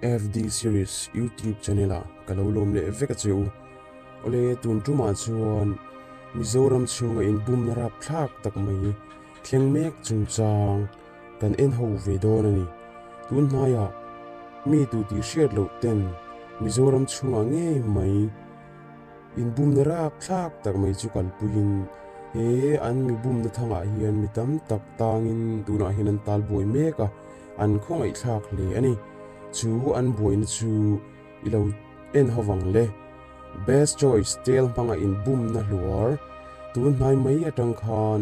FD Series YouTube channel ah ka lo lawm leh vek a che u. Awle tun tumah chuan Mizoram chhunga inbumna rapthlak tak mai thleng mek chungchang kan en ho ve dawn a ni. Tun hnaiah mi tu tih hriat loh ten Mizoram chhungah ngei mai Inbumna rapthlak tak mai chu kalpuiin he an mi bumna thangah hian mi tam tak tangin tunah hian an tal buai mek a, an khawngaihthlak hle a ni. Chu an buaina chu i lo en ho vang le. Best Choice tel hmanga inbumna hluar tun hnai mai atang khan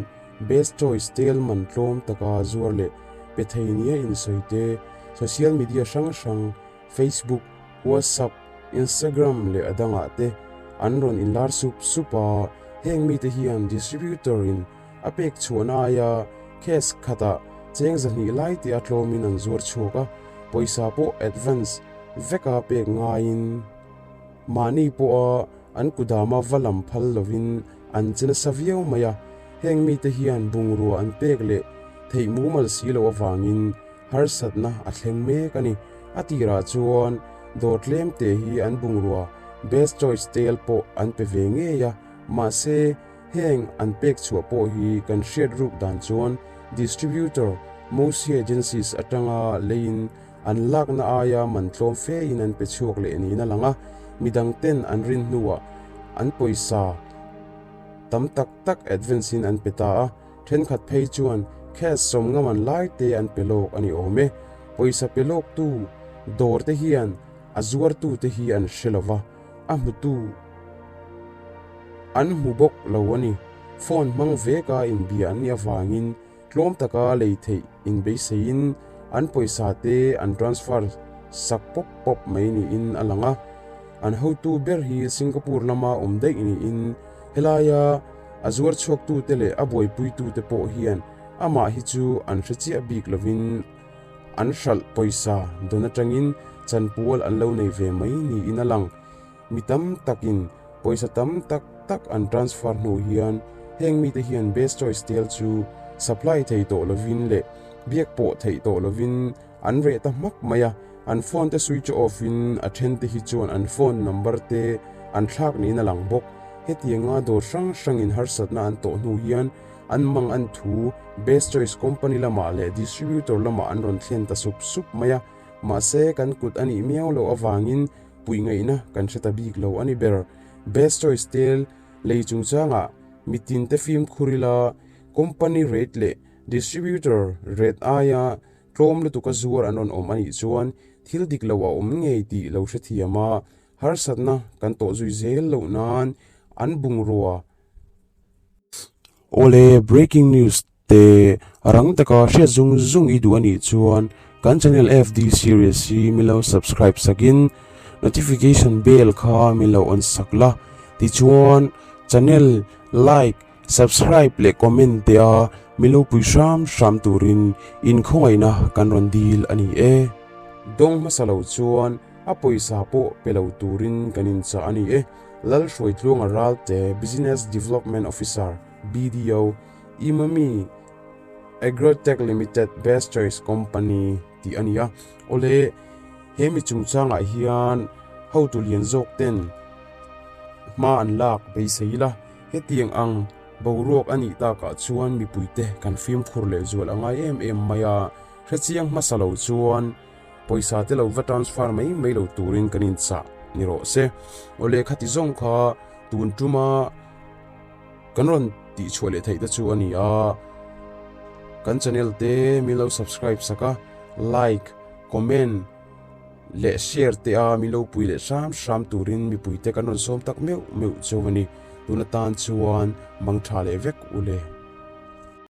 Best Choice tel man tlawm taka zuar leh pe thei nia insawi te social media hrang hrang Facebook, WhatsApp, Instagram leh a dangah te an rawn inlar sup sup a, heng mite hian distributor in a pek chhuahna aia case khatah cheng 200 lai te a tlawmin an zuar chhuak a, pawisa pawh advance veka pek ngaiin mahni pawha an kudama va lam phal lovin an che nasa viau mai a, heng mite hian bungrua an pek leh theih mumal si loh avangin Harsatna a thleng mek a ni. A tirah chuan dawr tlem te hi an bungrua Best Choice tel pawh an pe ve ngei a, mahse heng an pek chhuah pawh hi kan hriat ruk dan chuan distributor Mosi Agencies atanga leiin an lakna aia man tlawm fe in an pe chhuak leh niin a lang a, midang ten an rin hnuah an pawisa tam tak tak advance in an pe ta a. Thenkhat phei chuan cash sawmnga man lai te an pe lawk a ni awm e. Pawisa pe lawktu dawr te hian a zuartu te hi an hre lo va, a hmutu an hmu bawk lo a ni. Phone hmang veka inbia an nih avangin tlawm taka lei theih inbeiseiin an pawisa te an transfer sak pawp pawp mai niin a lang a. An hotu ber hi Singapore lama awm daih niin helaia A zuar chhuaktute leh a buaipuitute pawh hian amah hi chu an hre chiah bik lovin an hralh pawisa dawn atangin chanpual an lo nei ve mai niin a lang. Mi tam takin pawisa tam tak tak an transfer hnu hian heng mite hian Best Choice tel chu supply thei tawh lovin leh biak pawh theih tawh lovin an reh ta hmak mai a, an phone te switch off in a then te hi chuan an phone number te an thlak niin a lang bawk. Hetianga dawr hrang hrangin harsatna an tawh hnu hian an mang an thu Best Choice company lamah leh distributor lamah an rawn thlen ta sup sup mai a, mahse kan kut a nih miau loh avangin puih ngaihna kan hre ta bik lo a ni ber. Best Choice tel lei chungchangah mitin te fimkhur ila company rate leh distributor rate aia Tlawm lutuka zuar an rawn awm a nih chuan thil dik lo a awm ngei tih lo hrethiam a, harsatna kan tawh zui zel loh nan an bungrua. Awle breaking news te rang taka hriat zung zung i duh a nih chuan kan channel FD series hi min lo subscribe sakin notification bell kha min lo on sak la, tichuan channel like Subscribe leh comment te a min lo pui hram hram turin in khawngaihna kan rawn dil a ni e. Dawng hmasa lo chuan a pawisa pawh pe lo turin kan inchah a ni e. Lalhruaitluanga Ralte Business Development Officer, BDO, Imami Agrotech Limited Best Choice Company tih a ni a. Awle, he mi chungchangah hian hotu lian zawk ten hma an lak beisei ila. Hetiang ang boruak a nih takah chuan mipuite kan fimkhur leh zual a ngai em em mai a, hrechiang hmasa lo chuan pawisa te lo va transfer mai mai lo turin kan inchah ni rawh se. Aw lehkha ti zawng kha tun tuma kan rawn tihchhuah leh theih te chu a ni a, kan channel te min lo subscribe sak a, like, comment, leh share te a min lo pui leh hram hram turin mipui te kan rawn sawm tak meuh meuh cheu a ni. Tun atan chuan mang tha leh vek u le.